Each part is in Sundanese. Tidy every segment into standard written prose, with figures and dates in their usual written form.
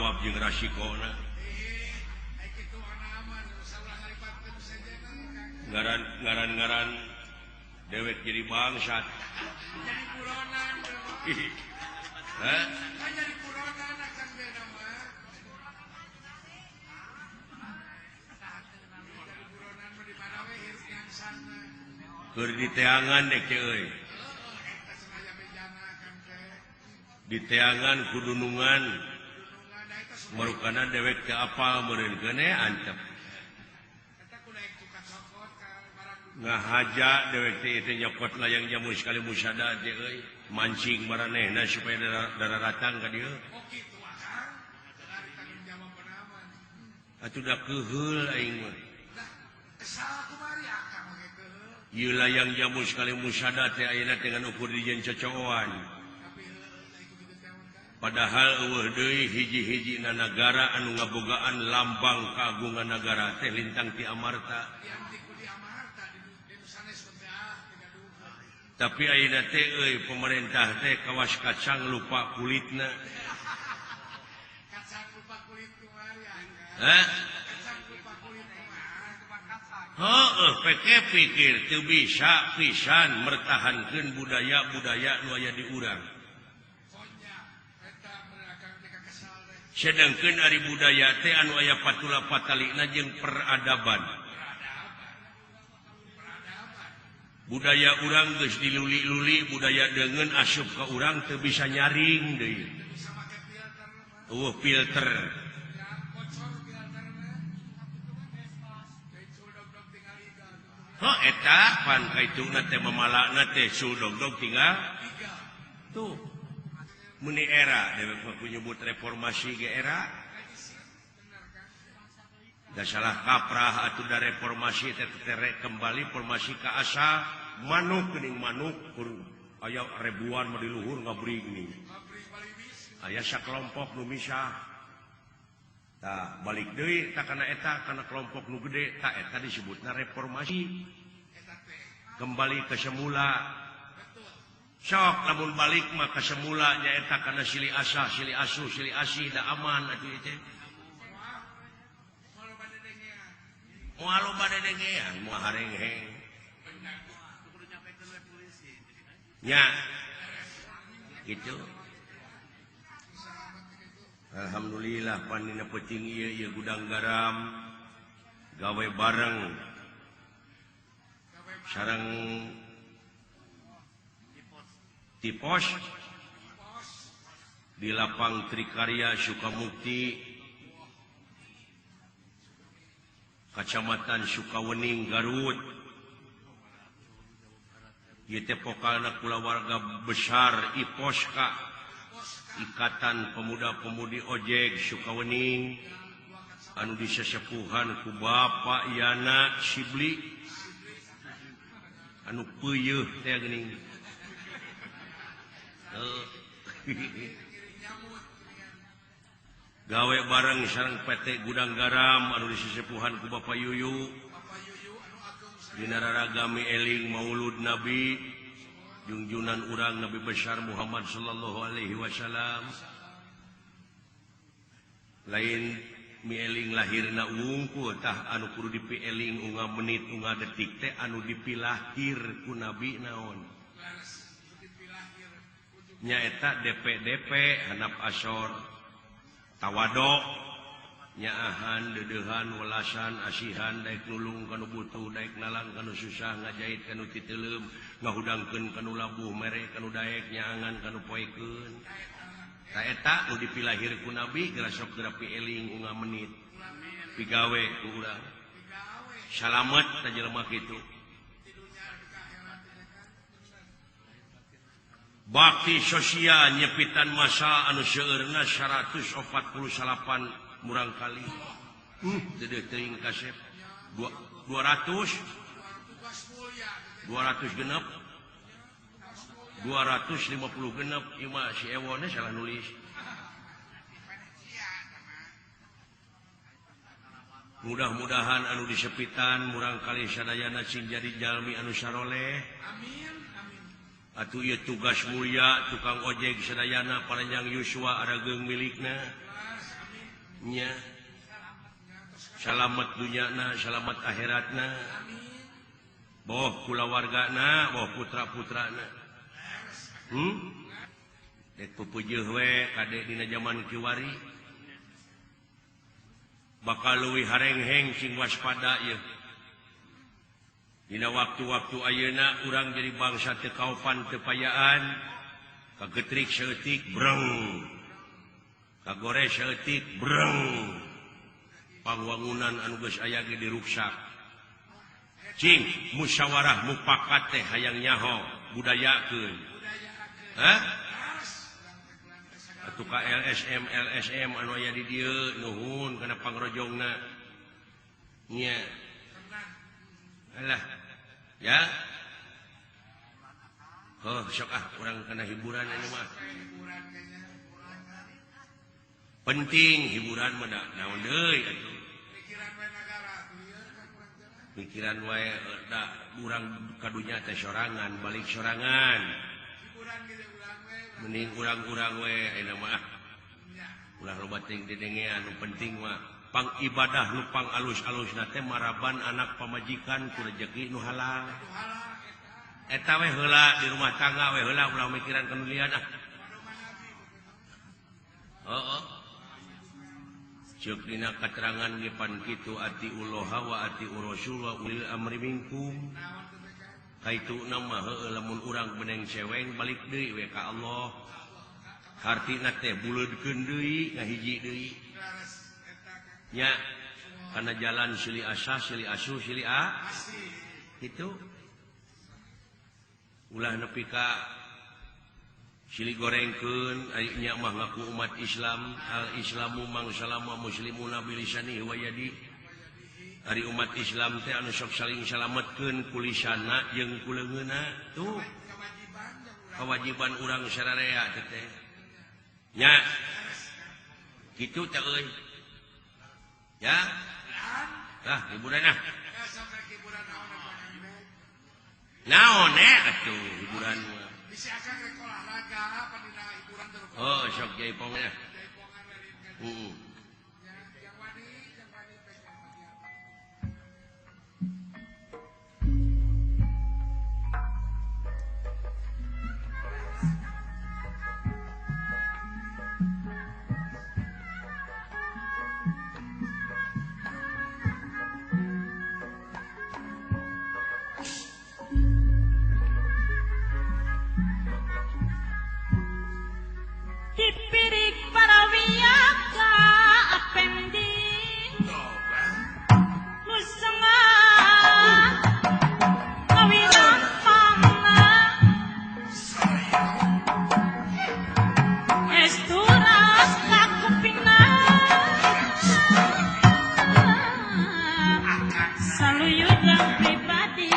jawab jeung rasikona. Ngaran-ngaran dewek jadi bangsat. Jadi buronan. Hah? Jadi buronan akan beda mah. Jadi buronan mah di mana we hirup ngangsana. Keur diteangan dek euy. Diteangan kudunungan. Marukana dewek teu apal meureun keun antep. Ngahaja dewek teh teh nyokot layang jamu sekali musada teh euy, mancing maranehna supaya darah ratang ka dieu. Atuh da keuheul aing mah. Ieu layang jamu sekali musada teh ayeuna teh ngan ukur dijieun cocoan. Padahal eueuh deui hiji-hiji na nagara anu ngabogaan lambang kagungan nagara teh lintang ti Amarta. Tapi ayeuna teh euy pemerintah teh kawas kacang lupa kulitna. Kacang lupa kulit kumaha? Hah? Kacang lupa kulit kumaha? Heueuh peke pikir teu bisa pisan mertahankeun budaya-budaya nu aya di urang. Sedangkeun ari budaya teh anu aya patula patalina jeung peradaban. Budaya urang geus diluli-luli, budaya deungeun asup ka urang teu bisa nyaring deui. Eueuh filter. Heuh eta pan kaituna teh mamalakna teh sudogdog tinggal. Tuh. Meni era dewek mah nyebut reformasi ge era. Da salah kaprah atuh da reformasi teh terek kembali formasi ka asal manuk geuning manuk kur aya ribuan mah di luhur ngabring nih. Aya sakelompok nu misah. Tah balik deui tah kana eta kana kelompok nu gede tah eta disebutna reformasi. Kembali ke semula. Sok lamun balik mah ka semula nyaeta kana silih asah, silih asuh, silih asih da aman atuh ieu teh. Moal loba dedengean, moal harengheng. Nya. Gitu. Alhamdulillah panina peuting ieu ieu gudang garam gawe bareng sareng Tipos di lapang Trikarya Sukamukti Kacamatan Sukawening Garut. Ieu teh pokalna kulawarga besar IPOSKA, Ikatan Pemuda-Pemudi Ojek Sukawening anu disesepuhan ku Bapak Yana Sibli anu peuyeut teh geuning. Gawe bareng sareng PT Gudang Garam anu disesepuhan ku Bapak Yuyu dina raragami eling Maulud Nabi jungjunan urang Nabi besar Muhammad sallallahu alaihi wasallam. Lain mieling lahirna wungkul tah anu kudu dipieling unga menit unga detik teh anu dipilahir ku Nabi naon nyaeta DPDP hanap asor tawadok nyaahan deudeuhan welasan asihan daek nulung kanu butuh daek nalang kanu susah ngajait kanu titeuleum ngahudangkeun kanu labuh mere kanu daek nyaangan kanu poekeun ta eta nu dipilahir ku Nabi geura sok geura pieling unga menit pigawe ku urang salamet ta jelema kitu. Bakti sosial nyepitan masa anu seueurna 148 murang kali. Deudeuh teuing kasep 200 genep 250 genep ieu mah si Ewone salah nulis. Mudah-mudahan anu disepitan murang kali sadayana sing jadi jalmi anu saroleh. Amin. Atuh ieu tugas mulia tukang ojek sadayana paranjang yuswa arageung milikna. Nya. Salamet dunyana, salamet akhiratna. Boh kulawargana, boh putra-putrana. Dek pupujeuh we kade dina jaman kiwari. Bakal leuwih harengheng sing waspada ieu. Dina waktu-waktu ayeuna urang jadi bangsa teu kaopan teu payaan, kagetrik saeutik breng. Kagores saeutik breng. Pangwangunan anu geus aya ge diruksak. Cing musyawarah mufakat teh hayang nyaho budayakeun. Hah? Atuh ka LSM LSM anu aya di dieu nuhun kana pangrojongna. Nya. Alah. Ya. Heuh sok ah urang kana hiburan anu mah. Penting hiburan mah da naon deui atuh. Pikiran wae da urang ka dunya teh sorangan balik sorangan. Mending urang-urang we ayeuna mah. Ulah loba teuing dedengean nu penting mah pang ibadah nu pang alus-alusna teh maraban anak pamajikan ku rejeki nu halal. Eta we heula di rumah tangga we heula ulah mikiran kanulian ah. Heeh. Ceuk dina katerangan ge pan kitu atiullaha wa atiur rasul wa ulil amri minkum. Kaituna mah heueuh lamun urang beneng ceweng balik deui we ka Allah. Hartina teh buleudkeun deui ngahiji deui. Nya kana jalan silih asah silih asuh silih a. Kitu. Ulah nepi ka silih gorengkeun ari nya mah ngaku umat Islam, al Islamu mangsalama muslimuna bilisani wa yadi. Ari umat Islam teh anu sok saling salametkeun ku lisana jeung ku leungeunna tuh kewajiban urang sararea teh teh nya kitu teh euy ya tah hiburan ah naon atuh hiburan mah bisi akang rek olahraga apa dina hiburan terus oh sok jaipong nya heeh. Dipirik para wiyaka apendi musenga kawinan pangna esturas kakupingna saluyudan pribadi.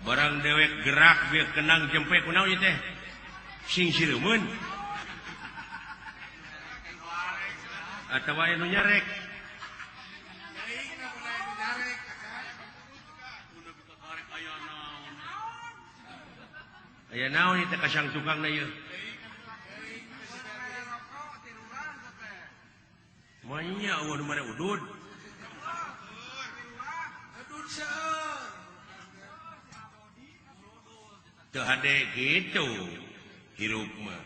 Barang dewek gerak biar kenang jempe kunaon ieu teh sing sireumeun atawa anu nyarek aya naon ieu teh kasang tukangna ieu Manya eueuh nu mare udud. Udud seueur. Teu hade kitu hirup mah.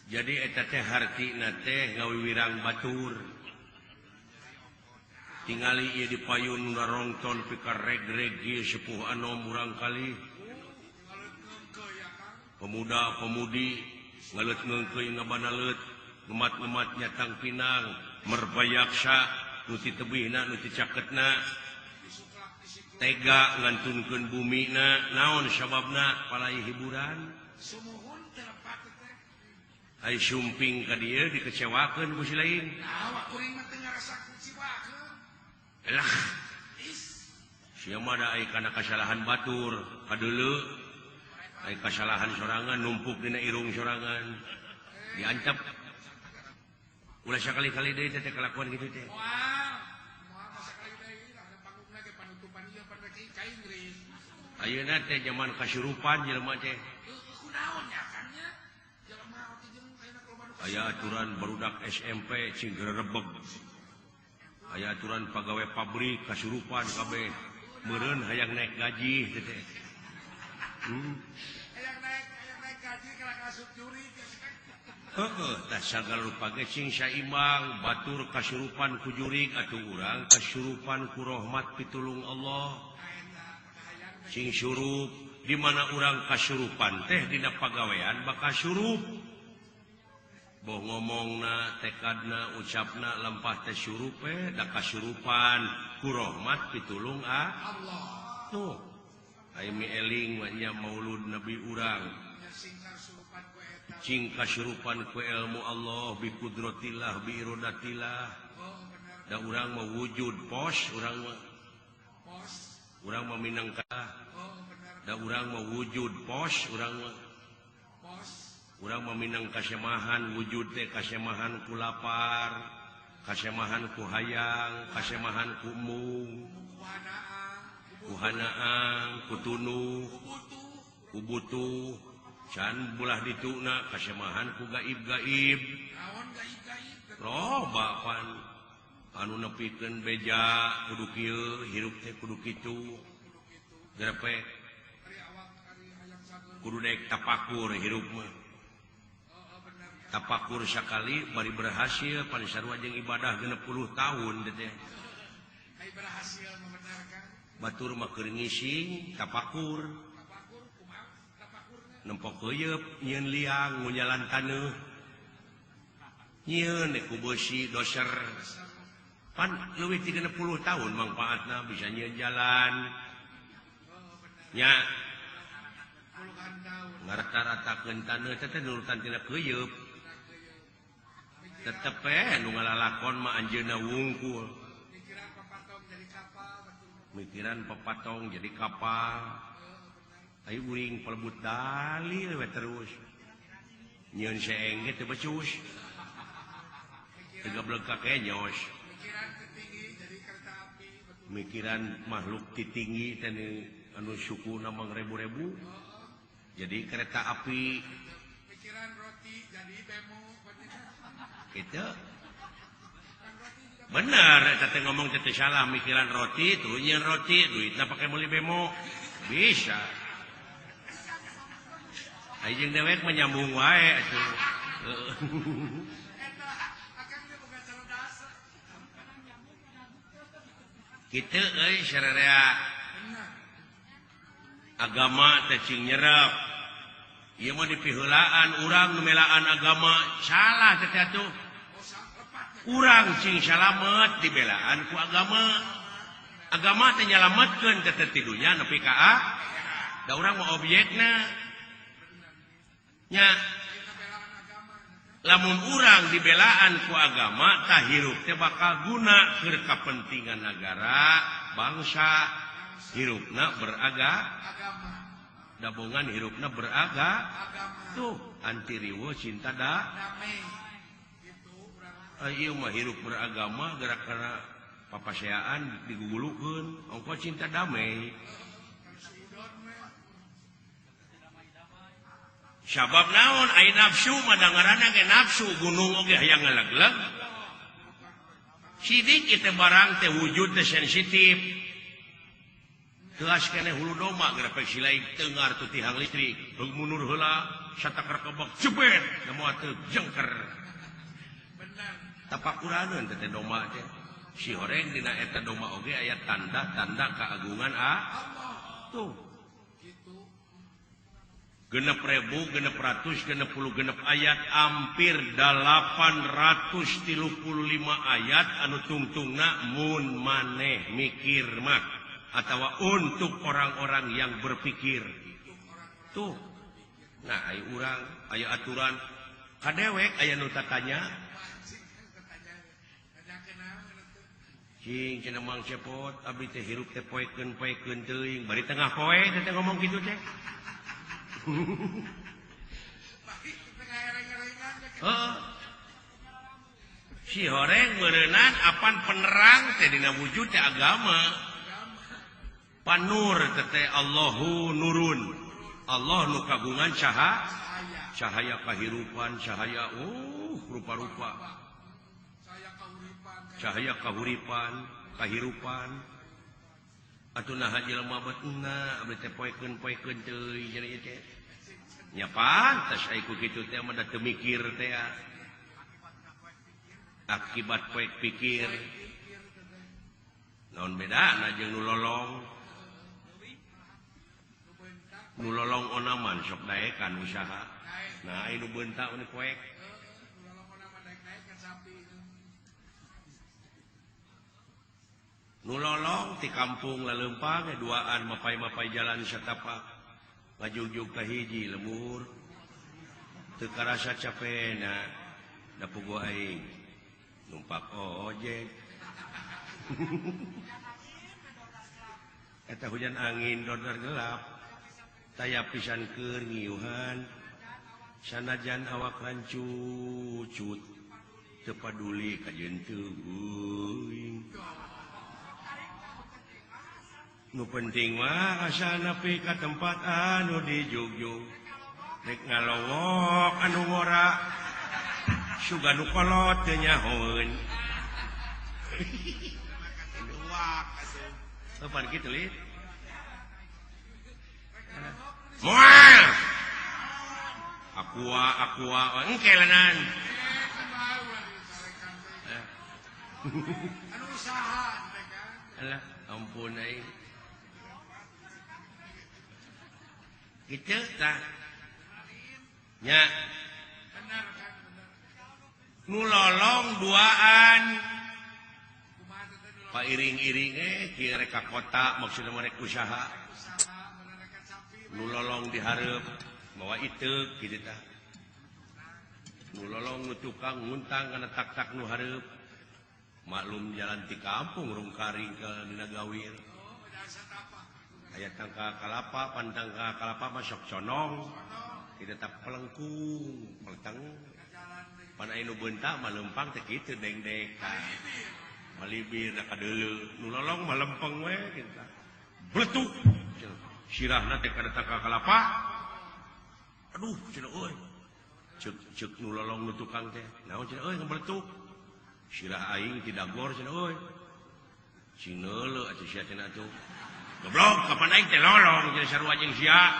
Jadi eta teh hartina teh ngawiwirang batur. Tingali ieu di payun rongton pika reg-reg ieu sepuh anom urang kali. Pemuda-pemudi ngaleut ngeungkeuy ngabanaleut, ngemat-ngemat nyatang pinang, merbayaksa nu ti tebihna nu ti caketna. Tega ngantunkeun bumina, naon sababna palai hiburan. Ai sumping ka dieu dikecewakeun ku si lain. Lah, sia mah da ai kana kasalahan batur, kadeuleu ai kasalahan sorangan numpuk dina irung sorangan. Diancap. Ulah sakali-kali deui teh kalakuan kitu teh. Ayeuna teh zaman kasurupan jelema teh. Aya aturan barudak SMP cing gerebeg. Aya aturan pagawe pabrik kasurupan kabeh. Meureun hayang naik gaji teh. Hayang naik gaji kana kasup juri. Heeh, tah sagala rupa ge cing saimbang, batur kasurupan ku jurig atuh urang kasurupan ku rahmat pitulung Allah. Cing surup di mana urang kasurupan teh dina pagawean bakal surup. Boh ngomongna, tekadna, ucapna lampah teh surup we da kasurupan ku rahmat pitulung Allah. Tuh, aya mi eling mah nya maulud Nabi urang. Cing kasurupan ku ilmu Allah bi kudratillah bi irodatillah. Da urang mah wujud pos urang mah. Urang mah minangka. Da urang mah wujud pos urang mah. Urang mah minang kasemahan wujud teh kasemahan ku lapar, kasemahan ku hayang, kasemahan ku embung, ku hanaang, ku tunuh, ku butuh. Can bulah dituna kasemahan ku gaib-gaib. Loba pan anu nepikeun beja kudu kieu, hirup teh kudu kitu. Grepe kudu daek tapakur hirup mah. Tapakur sakali bari berhasil pan sarua jeung ibadah 60 tahun teh. Batur mah keur ngising tapakur. Nempok keuyeup nyieun liang ngunyalan taneuh. Nyieun ku beusi doser. Pan leuwih ti 60 tahun mangpaatna bisa nyieun jalan. Nya ngarata-ratakeun taneuh teh nurutan tina keuyeup. Tetep nu ngalalakon mah anjeunna wungkul. Mikiran papatong jadi kapal. Ayo uring pelebut dalil we terus. Nyieun seeng ge teu becus. Teu gablek ka kenyos. Mikiran makhluk ti tinggi teh anu sukuna mangrebu-rebu. Jadi kereta api. Mikiran roti jadi bemo. Gitu. Bener eta teh ngomong teh salah, mikiran roti tuh nyieun roti duitna pake meuli bemo. Bisa. Ai jeung dewek mah nyambung wae atuh. Kitu euy sararea agama teh cing nyerep. Ieu mah dipiheulaan urang nu melaan agama salah teh atuh. Urang cing salamet dibelaan ku agama. Agama teh nyalametkeun teh ti dunya nepi ka akhirat. Da urang mah objekna. Nya lamun urang dibelaan ku agama tah hirup teh bakal guna keur kapentingan nagara, bangsa, hirupna beragama. Dabongan hirupna beragama. Tuh anti riweuh cinta da. Ieu mah hirup beragama gerak kana papaseaan digugulukeun ongko cinta damai. Sabab naon ai nafsu mah dangaranna ge nafsu gunung oge hayang ngalegleg. Sidik itu barang teh wujud teh sensitif. Teas keneh hulu domba grepek silai tengar tu tihang listrik. Beug mundur heula satakar kebak jebet nemu teu jengker. Benar. Tapakuraneun teh domba teh. Si horeng dina eta domba oge aya tanda-tanda keagungan Allah. Tuh. 6.656 ayat hampir 835 ayat anu tungtungna mun maneh mikir mah atawa untuk orang-orang yang berpikir. Tuh. Nah, aya urang, aya aturan kadewek aya nu tatanya. Cing cenah Mang Cepot abdi teh hirup teh poekeun-poekeun teuing bari tengah poe teh ngomong kitu teh. Oh. Si horeng meureunan apan penerang teh dina wujud teh agama. Panur teh Allahu nurun. Allah nu kagungan cahaya kahirupan, cahaya rupa-rupa. Cahaya kahuripan, kahirupan. Atuh naha jelema betna abdi teh poekeun-poekeun teuing cenah ieu teh. Nya pantes ai ku kitu teh mah da teu mikir teh. Akibat poek pikir. Naon bedana jeung nu lolong? Nu lolong onaman sok daekan usaha. Nah, ai nu beunta nu poek. Nu lolong ti kampung laleumpang duaan mapai-mapai jalan satapak ngajugjug ka hiji lemur teu karasa capena da puguh aing numpak ojek. Eta hujan angin dodor gelap taya pisan keur ngiuhan sanajan awak rancucut teu paduli ka jeung teuing. Nu penting mah asa nepi ka tempat anu dijugjug rek ngalowok anu ngora suga nu kolot teu nyahoeun. Pan kitu lih. Moal. Aqua aqua engke lenan. Anu usaha teh kan. Alah, ampun aing. Gitu tah. Nya. Bener kan, bener. Nu lolong duaan. Pak iring-iring kieu rek ka kota maksudna mah rek usaha. Nu lolong dihareup mawa iteuk kitu tah. Nu lolong nu tukang nguntang kana tak-tak nu hareup. Maklum jalan ti kampung rungkaring ka dina gawir. Aya tangka kalapa, pan tangka kalapa mah sok conong. Kita tak pelengkung, pelteng. Pan aya nu beunta mah leumpang teh kitu dengdek. Malibir da kadeuleu, nu lolong mah lempeng we kitu tah. Bletuk. Sirahna teh kana tangka kalapa. Aduh, cenah euy. Ceuk nu lolong nu tukang teh. Naon cenah euy ngabletuk. Sirah aing tidak gor cenah euy. Cing neuleu atuh sia cenah atuh. Goblok, kapan aing teh lolong cenah sarua jeung sia.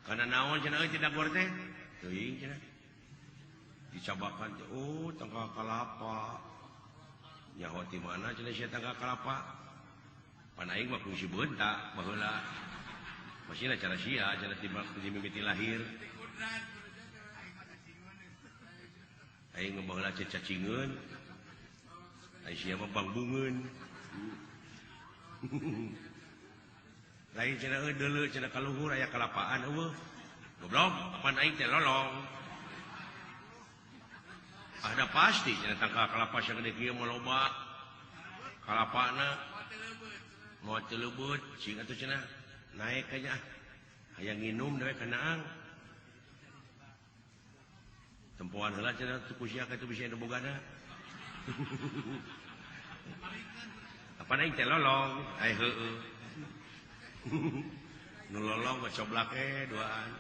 Kana naon cenah euy tidak gor teh? Teuing cenah. Dicabakan teh, oh tangka kalapa. Nyaho ti mana cenah sia tangka kalapa? Pan aing mah kungsi beunta baheula. Masihna cara sia cenah ti mimiti lahir. Aing mah baheula cacingeun. Aing sia mah bangbungeun. Lain cenah euy deuleu cenah ka luhur aya kalapaan eueuh. Goblok, apan aing teh lolong. Ada pasti cenah tangka kalapa sagede kieu mah loba. Kalapana moal teu leubeut, cing atuh cenah naek aja ah. Hayang nginum deui kana ang. Tempoan heula cenah tu ku sia ka teu bisa nu bogana. Apan aing teh lolong, ai heueuh. Nu lolong mah coblak duaan.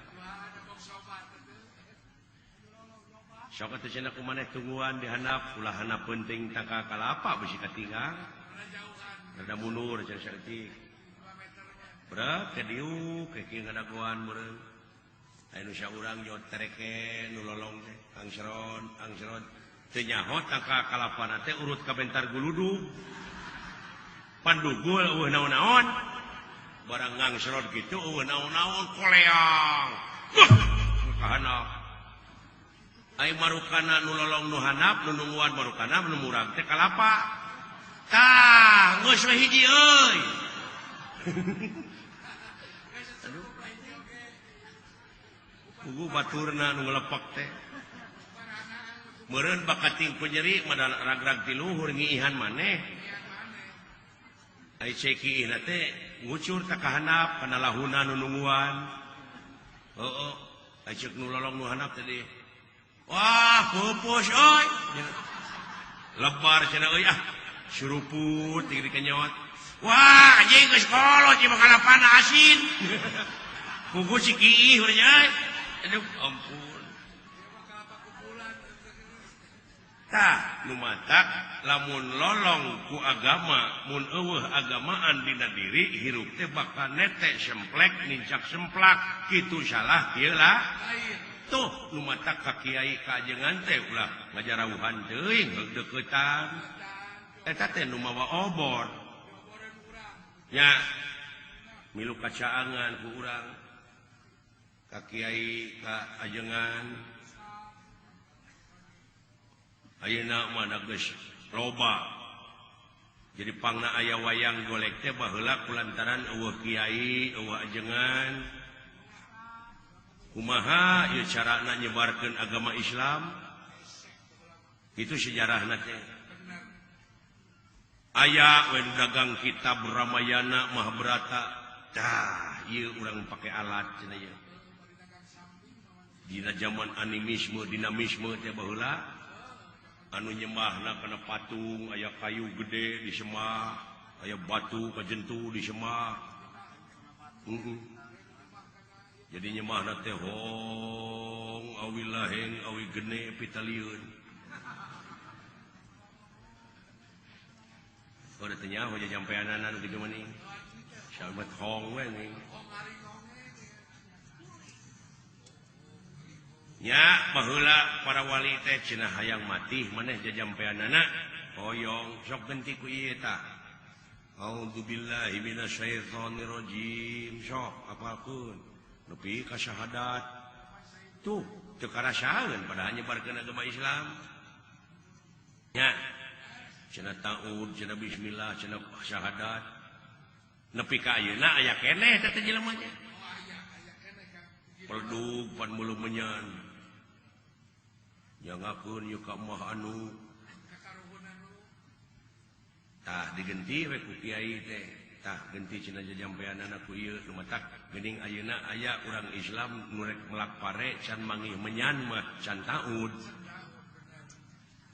Sok atuh cenah ku maneh tungguan di handap ulah handap penting tangka kalapa bisi katinggal. Rada mundur cenah saeutik. Berat ke diuk ke kieu ngadagoan meureun. Aya nu saurang jot tereke nu lolong teh angseron angseron teu nyaho tangka kalapana teh urut ka bentar guludug. Pandugul eueuh naon-naon. Barang ngangserot kitu eueuh naon-naon koleang. Ka handap. Ai marukana nu lolong nu handap nu nungguan marukana nu murag teh kalapa. Tah, geus we hiji euy. Aduh. Pugu baturna nu ngelepak teh. Meureun bakating penyeri mah ragrag ti luhur ngiihan maneh. Ai ceki ihna teh ngucur ta ka handap kana lahuna nu nungguan. Heueuh, ai ceuk nu lolong nu handap teh. Wah, pupus euy. Lebar cenah euy ah. Suruput tinggi dikenyot. Wah, anjing geus kolot ieu mah kalapana asin. Pugu si kiih urang euy. Aduh, ampun. Tah, nu matak lamun lolong ku agama, mun eueuh agamaan dina diri hirup teh bakal nete semplek nincak semplak, kitu salah kieu lah. Tuh nu matak ka kiai ka ajengan teh ulah ngajarauhan teuing heug deuketan. Eta teh nu mawa obor. Nya milu kacaangan ku urang ka kiai ka ajengan. Ayeuna mah da geus loba. Jadi pangna aya wayang golek teh baheula kulantaran eueuh kiai, eueuh ajengan. Kumaha ieu carana nyebarkeun agama Islam? Itu sejarahna teh. Aya we dagang kitab Ramayana Mahabharata. Tah, ieu urang pake alat cenah ieu. Dina zaman animisme, dinamisme teh baheula anu nyembahna kana patung, aya kayu gede disembah, aya batu kajentu disembah. Jadi nyembahna teh hong awi laheng awi gene pitalieun. Oh, da teu nyaho jajampeanana nu kitu mah ning. Sahabat hong we ning. Nya baheula para wali teh cenah hayang mati maneh jajampeanana hoyong sok genti ku ieu tah. A'udzubillahi minasyaitonirrajim sok apalkeun. Nepi ka syahadat tuh teu karasaeun padahal nyebarkeun agama Islam. Nya cenah taud cenah bismillah cenah syahadat nepi ka ayeuna aya keneh teh jelema nya. Peldug pan meuleuh menyan. Nyangakeun ieu ka mah anu. Tah digenti we ku kiai teh. Tah genti cenah jajampeanana ku ieu nu matak geuning ayeuna aya urang Islam nu rek melak pare can mangih menyan mah can taud.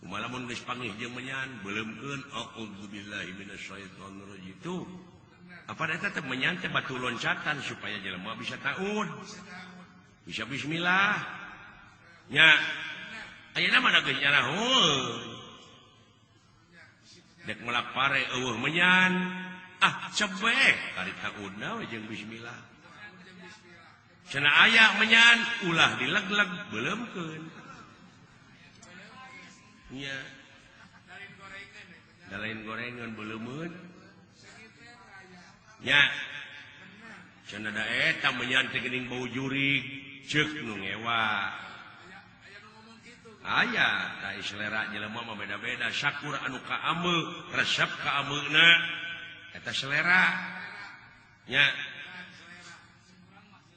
Kumaha lamun geus pangih jeung menyan beuleumkeun a'udzubillahi minasyaitonirrajim. Tuh. Apa eta teh menyan teh batu loncatan supaya jelema bisa taud. Bisa bismillah. Nya. Ayeuna mah da geus nyarahoeun. Dek melak pare eueuh menyan. Ah, cebeh kari taudna we jeung bismillah. Cenah aya menyan ulah dilegleg beuleumkeun. Nya. Da lain gorengan beuleumeun. Nya. Cenah da eta menyan teh geuning bau jurig ceuk nu ngewa. Aya da selera jelema mah beda-beda sakur anu kaame resep kaameuna eta selera nya.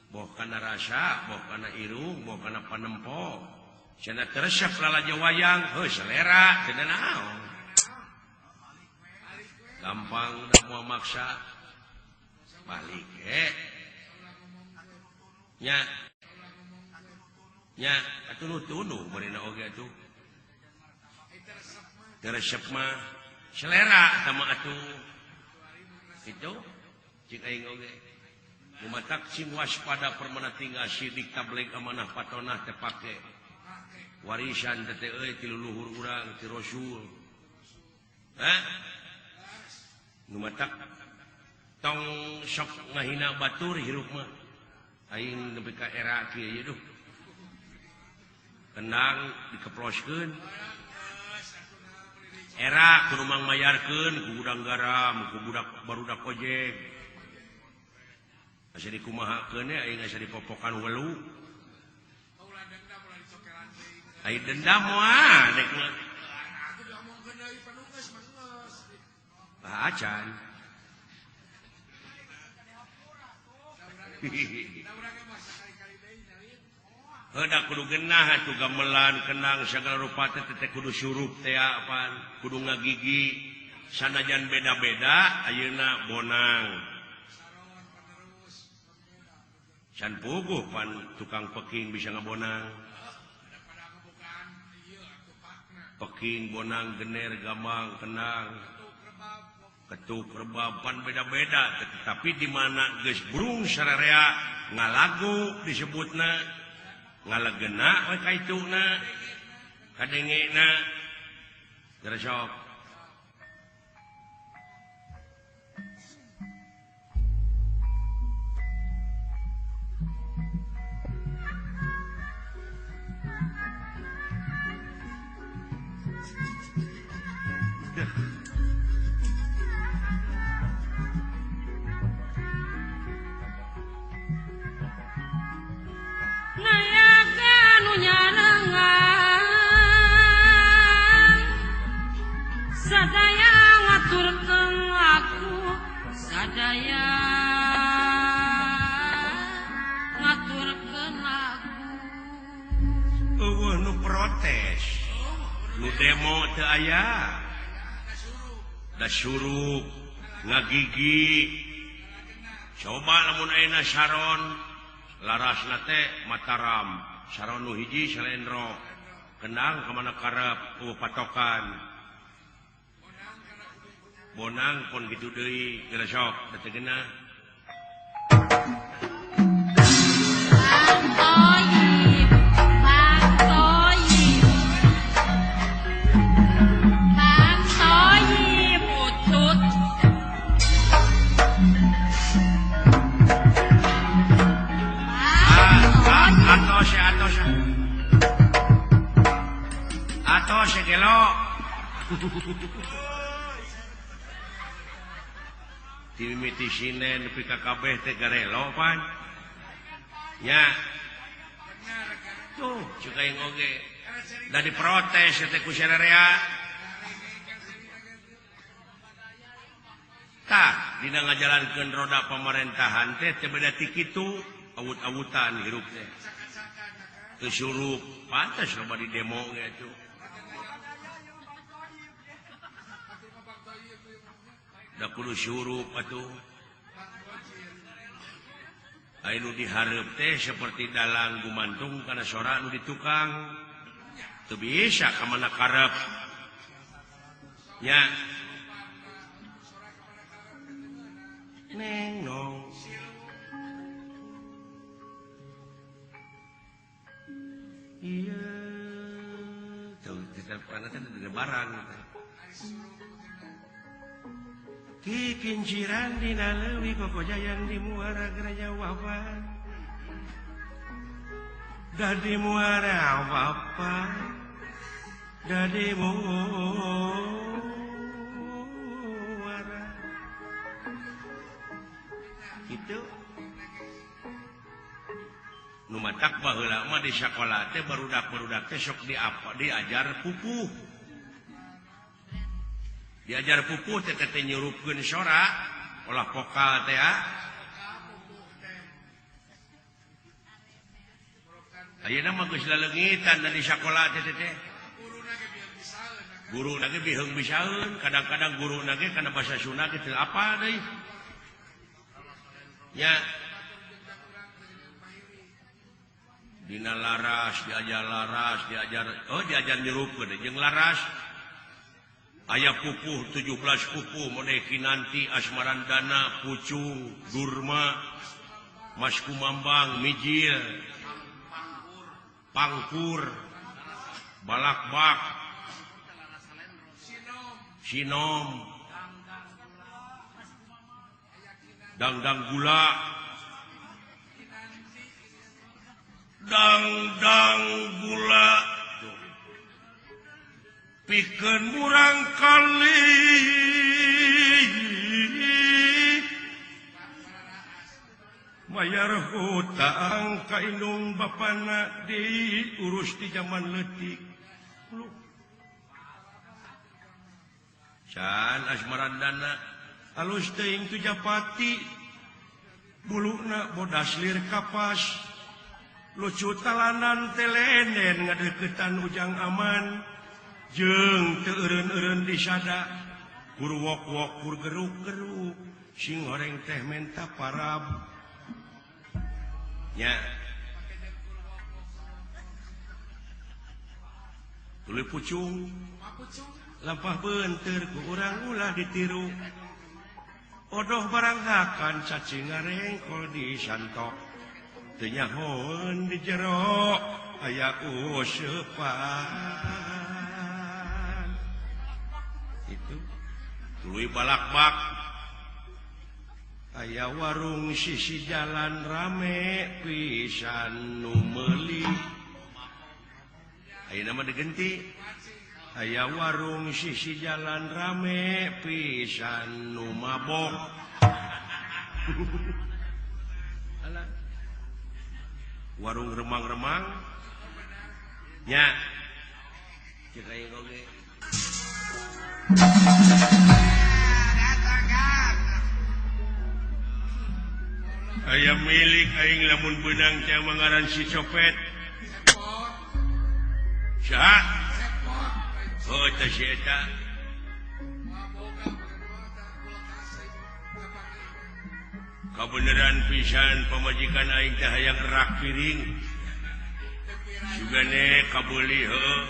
Boh kana rasa, boh kana irung, boh kana panempo. Cenah teu resep lalajo wayang, heuh selera teu naon. Gampang da moal maksa. Balik ge. Nya. Nya atuh nu tunduh meureunna oge atuh. Teu resep mah selera sama atuh. Itu cik aing oge. Lumatak sing waspada permana tinggal sidik tabligh amanah patonah teh pake. Warisan teh euy ti leluhur urang ti Rasul. Hah? Nu matak tong sok ngahina batur hirup mah. Aing nepi ka era kieu ieu duh. Kendang dikeploskeun. Era kudu mangmayarkeun ku gudang garam, ku budak barudak ojek. Asa dikumahakeun aing asa dipopokan welu. Aing dendam moal dek mah. Acan. Heuda kudu genah atuh gamelan kenang sagala rupa teh teh kudu surup teh apaan kudu ngagigi sanajan beda-beda ayeuna bonang. Can puguh pan tukang peking bisa ngabonang. Peking bonang gener gambang kenang ketuk rebab pan beda-beda tetapi di mana geus burung sararea ngalagu disebutna ngalegena we kaituna kadengena geresok. Sadaya ngaturkeun aku, sadaya ngaturkeun aku. Eueuh nu protes, nu demo teu aya. Da surup ngagigi. Coba lamun ayeuna saron larasna teh Mataram, saron nu hiji salendro. Kendang ka mana karep eueuh patokan. Bonang pun gitu deui geresok teu geunah. Pantoyib, pantoyib, pantoyib utut. Atos ya, atos ya. Atos ya gelo. Timimiti sinen nepi ka kabeh teh garelo pan. Nya. Tuh, cuk aing oge. Da diprotes teh ku sararea. Tah, dina ngajalankeun roda pamerintahan teh teu beda ti kitu, awut-awutan hirup teh. Teu surup, pantes loba di demo ge atuh. Da kudu surup atuh. Aya nu dihareup teh seperti dalang gumantung kana sora nu di tukang. Teu bisa ka mana karep. Nya. Neng nong. Iya. Tuh diteleponan teh di barang. Kikinciran dina leuwi kokojayan di muara geraja wafat. Dadi muara wafat. Dadi muara. Gitu. Nu matak baheula mah di sakola teh barudak-barudak teh sok diajar pupuh. Diajar pupuh teh teh nyurupkeun sora olah vokal teh ah. Ayeuna mah geus laleungitan da di sakola teh teh. Guruna ge biheung bisaeun, kadang-kadang guruna ge kana basa Sunda ge teu apal deui. Nya. Dina laras diajar laras, diajar oh diajar nyurupkeun jeung laras. Aya pupuh 17 pupuh model Kinanti, Asmarandana, Pucung, Durma, Mas Kumambang, Mijil, Pangkur, Balakbak Sinom Dangdang gula Dangdang gula pikeun murang kali mayar hutang ka indung bapana diurus di zaman leutik. Can asmarandana alus teuing tu japati buluna bodas lir kapas lucu talanan telenen ngadeukeutan ujang aman jeung teu eureun-eureun disada kur wok-wok kur geruk-geruk sing horeng teh menta parab nya tuluy pucung lampah beunteur ku urang ulah ditiru odoh barang hakan cacing ngarengkol di santok teu nyahoeun di jero aya useupan itu tuluy balakbak aya warung sisi jalan rame pisan nu meuli ayeuna mah digenti aya warung sisi jalan rame pisan nu mabok. Alah. Warung remang-remang nya cek aing oge. Aya milik aing lamun beunang teh mangaran si copet. Saha? Oh, teh si eta. Kabeneran pisan pamajikan aing teh hayang rak piring. Sugane kabeuli heuh.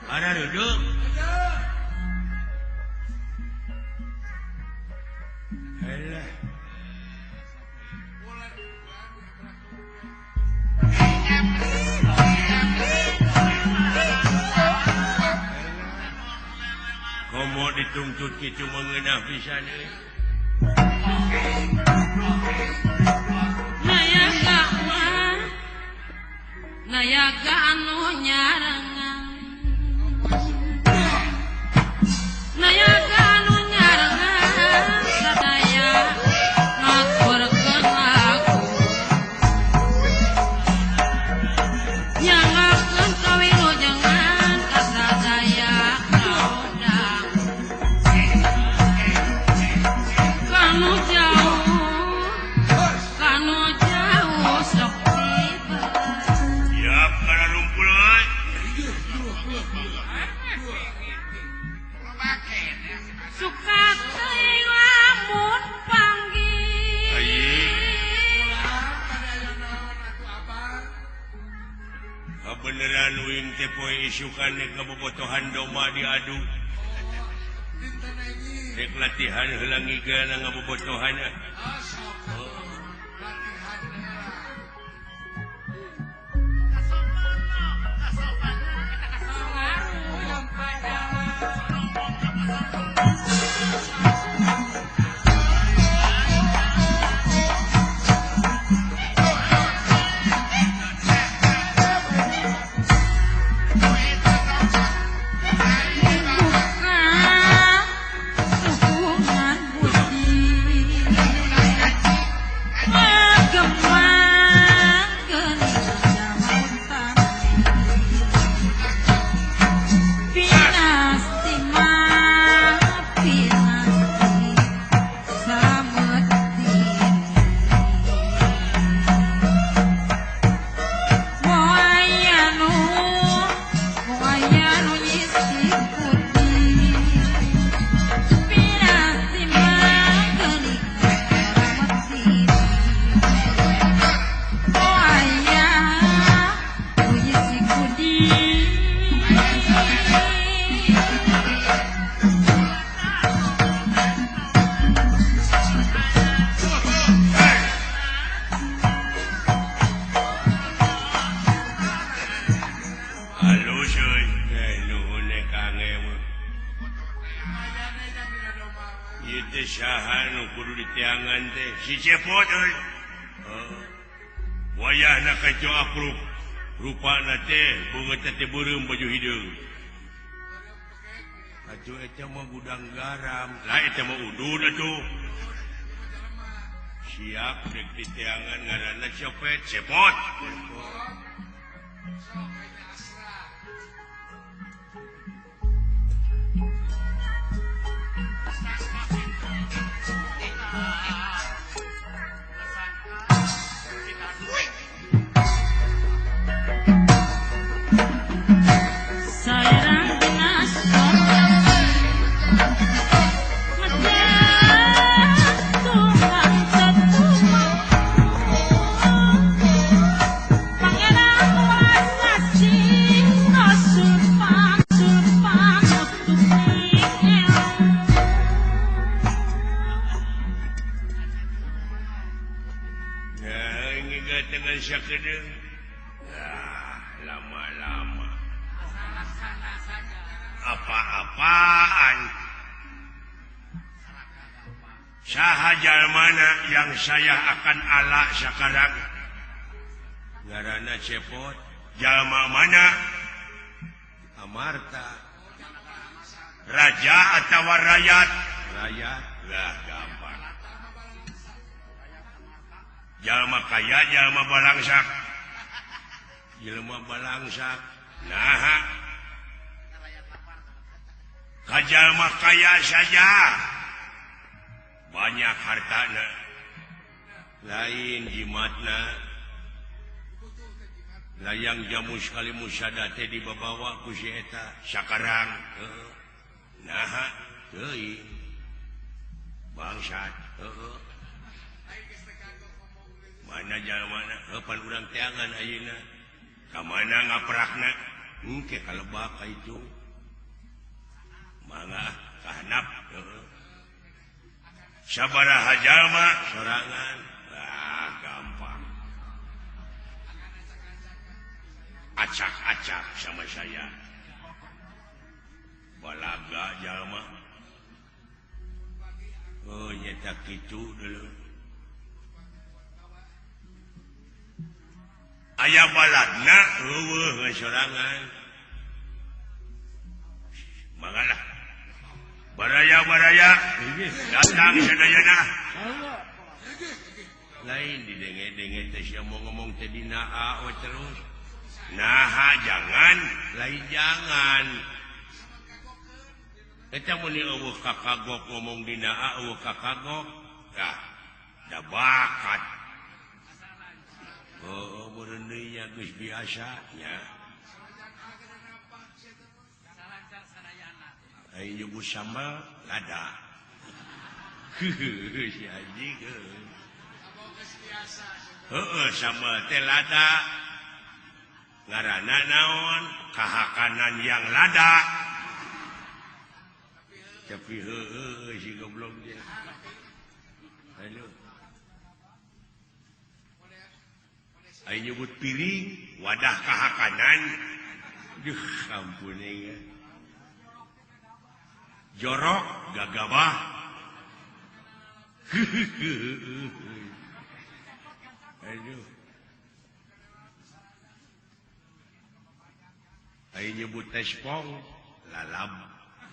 Ada duduk. Alah. Komo dituntut kitu mengenah pisan euy. Nayaga anu nyarengan Nayaga anu nyarengan sadaya ngaturkeun lagu nyangakeun kawilujengan ka sadaya kaodang kanu jauh sok tiba. Suka teuing lamun panggih. Kabeneran wing teh poe isukan rek ngabobotohan domba diadu. Rek latihan heula ngigeuna ngabobotohan. Saha nu kudu diteangan teh si Cepot euy. Wayahna kaco apruk rupana teh beungeut teh beureum baju hideung. Atuh eta mah gudang garam. Lah eta mah udud atuh. Siap rek diteangan ngaranna copet Cepot. Lama-lama apa-apaan saha jalmana yang saya akan ala sekarang ngaranna Cepot jalma mana Amarta raja atawa rakyat rakyat lah gampang jalma kaya jalma balangsak jelema balangsak nah kajalma kaya saja banyak hartana lain jimatna layang jamu sekali musada teh dibawa ku si eta sakarang nah teuing bangsat heuh mana jalmana heupan urang teangan ayeuna ka mana ngaprakna engke kalebak ka itu mangga kahanap sabaraha jalma sorangan ah gampang acak-acak sama saya balaga jalma oh nyata kitu dulu aya baladna eueuh sorangan mangga baraya-baraya datang sadayana lain didenge-denge teh sia mau ngomong teh dina a we terus naha jangan lain jangan eta mun eueuh kakagok ngomong dina a eueuh kakagok tah da bakat oh meureun deui nya geus biasa nya aing nyebut sambal lada. Si anjing. Heeh, sambal teh lada. Ngaranna naon? Kahakanan yang lada. Tapi heueuh si goblok dia. Aduh. Aing nyebut piring wadah kahakanan. Duh, ampun ya. Jorok gagabah. Aduh. Aing nyebut tespong lalab.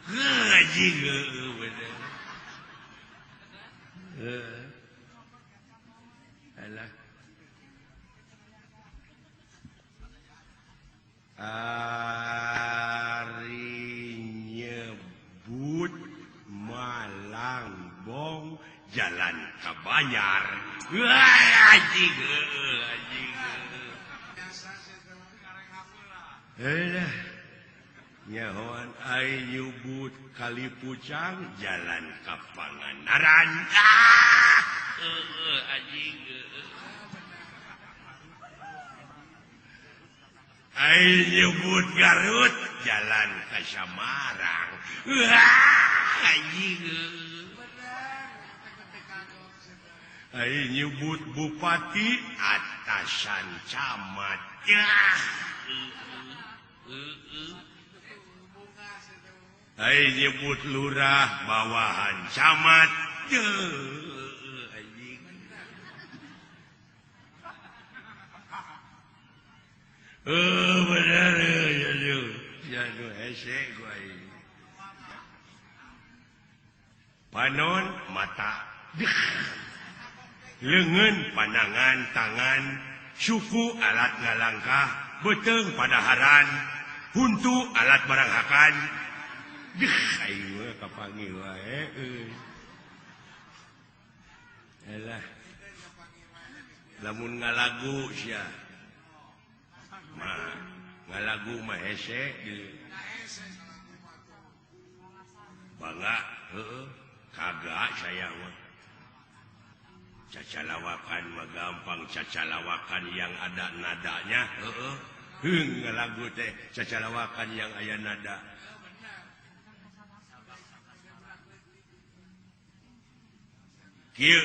Anjing heueuh bener. Heuh. Alah. Ari nyebut Malangbong jalan ka Banjar. Wah, anjing anjing. Heuh. Nyahoan aing nyebut Kali Pucang jalan ka Pangandaran. Ah, heueuh anjing. Aing nyebut Garut jalan ka Samarang. Wah, anjing. Aing nyebut bupati atasan camat. Yah. Aing nyebut lurah bawahan camat. Anjing. Bener ya hese gua aing. Panon mata, leungeun pandangan tangan, suku alat ngalangkah, beuteung padaharan, huntu alat baranghakan. Deh, aing mah kapanggih wae euy. Alah. Lamun ngalagu sia. Mah ngalagu mah hese deui. Bangga heueuh kagak saya mah. Cacalawakan mah gampang, cacalawakan yang ada nadanya heueuh. Heung ngalagu teh cacalawakan yang aya nada. Kieu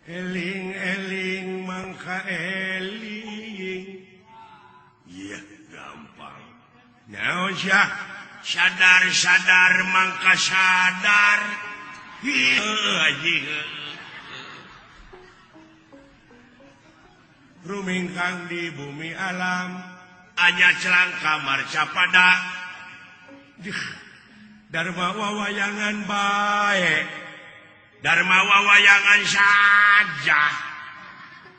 eling-eling mangka eling. Iya gampang. Naon sia? Sadar-sadar mangka sadar. Heuh anjing. Rumingkang di bumi alam, anya celangka marcapada. Dharma wawayangan bae. Dharma wawayangan saja.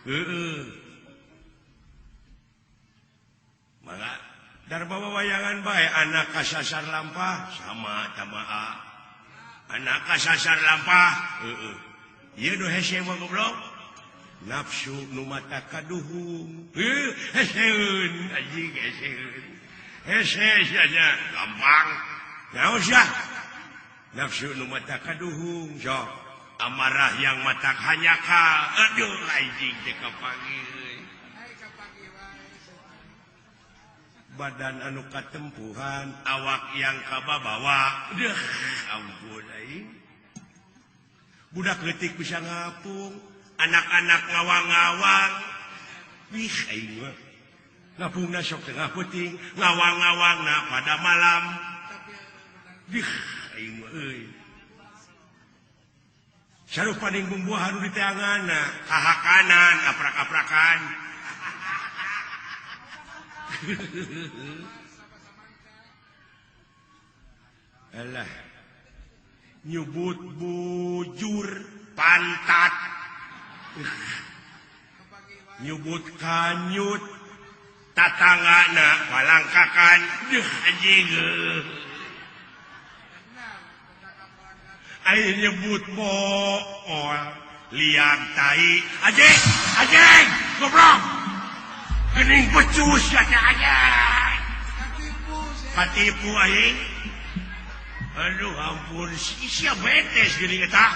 Heeh. Mangga Dharma wawayangan bae anak kasasar lampah sama tamaa. Anak kasasar lampah heeh. Ieu nu hese mah goblok. Nafsu nu mata kaduhung. Heuh, heseun anjing heseun. Hese sia gampang. Naon sia? Nafsu nu mata kaduhung sok. Amarah yang mata hanyaka. Aduh anjing teh kapanggih euy. Badan anu katempuhan, awak yang kababawa. Deuh, ampun aing. Budak leutik bisa ngapung, anak-anak ngawang-ngawang. Wih aing mah. Ngapungna sok tengah peuting, ngawang-ngawangna pada malam. Wih aing mah euy. Sarupaning bumbuahan nu diteanganna, kahakanan, aprak-aprakan. Alah. Nyebut bujur pantat. Nyebut kanyut tatanggana palangkakan. Duh anjing. Aing nyebut bool liang tai. Anjing, anjing, goblok. Geuning becus ya teh anjing. Katipu aing. Aduh ampun, sia betes geuning eta.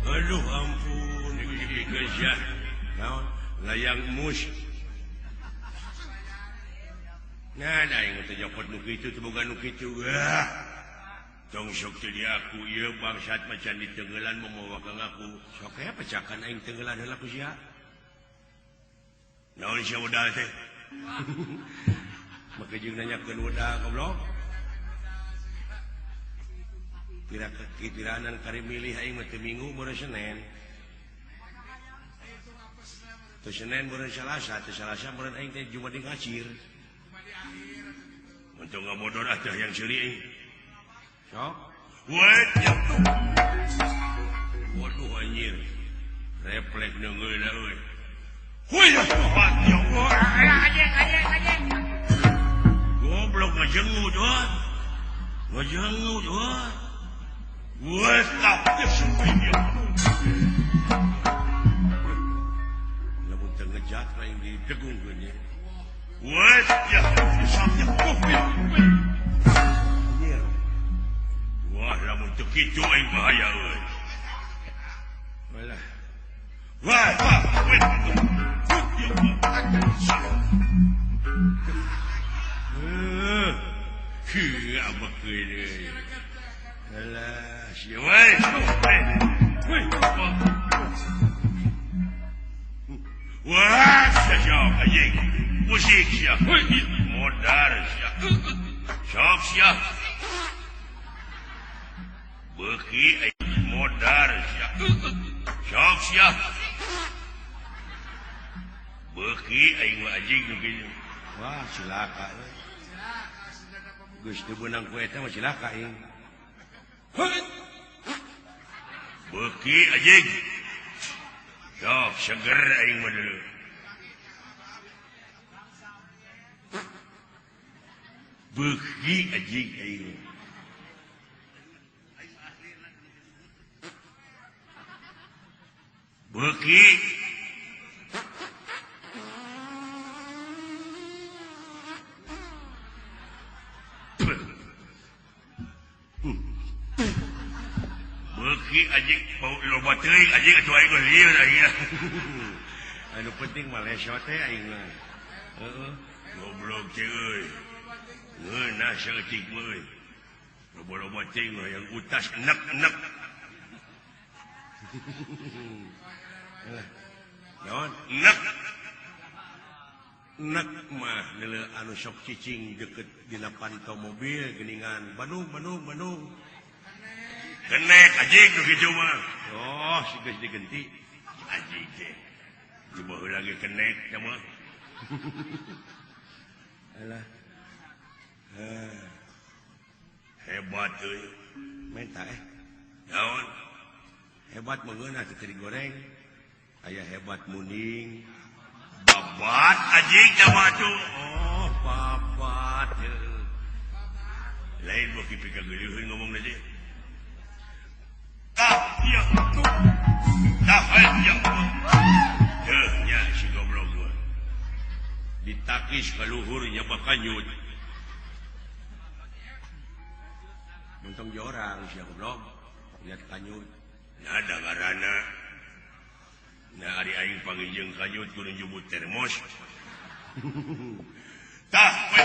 Aduh ampun, geus ya. Naon? Layang mus. Nah, da aing teh jopot nu kitu teu boga nu kitu. Wah. Tong sok teu diaku ieu bangsat macan di tenggelan momowa ka ngaku. Sok aya pecakan aing tenggelan heula ku sia. Naon sia modal teh? Make jeung nanyakeun modal goblok. Pira-piranan kari milih aing mah teu minggu meureun Senen. Teu Senen meureun Salasa, teu Salasa meureun aing teh Jumat di ngacir. Untung ngamodor ah teh yang seuri aing. Sok. Waduh anjir. Refleks neungeuna euy. Huy ya anjing anjing anjing. Goblok ngajengut euy. Ngajengut euy. Lamun teu ngejat lain didegungkeun nya. Wah, lamun teu kitu aing bahaya euy. Walah. Wah, wah. Heuh, abekeun euy. Alah, sia we. Wah, sia anjing. Musik sia. Modar sia. Sok sia. Beuki aing modar sia. Sok sia. Beuki aing mah anjing nu kitu. Wah, cilaka euy. Geus teu beunang ku eta mah cilaka aing. Beuki anjing. Sok seger aing mah dulu. Beuki anjing aing. Beuki. Beuki anjing bau loba teuing anjing atuh aing lieur aing. Anu penting mah leso teh aing mah. Heeh, goblok teh euy. Ngeunah saeutik mah euy. Loba-loba teuing hayang utas enek-enek. Naon? Enek. Enek mah neuleuh anu sok cicing deket dina panto mobil geuningan Bandung Bandung Bandung. Kenek anjing nu kitu mah. Oh, si geus digenti anjing teh. Di baheula ge kenek teh mah. Alah. Hebat euy. Menta Naon? Hebat mengeunah teh digoreng. Aya hebat muning. Babat anjing teh mah atuh. Oh, babat. Lain beuki pikageuleuheun ngomongna teh. Tah ya tuh. Tah ya. Heuh nya si goblok gua. Ditakis ka luhur nya bakanyut. Untung jorang sia goblok. Lihat kanyut. Nah da garana. Nah ari aing panggil kanyut kudu njubut termos. Tah we.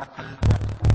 Thank you.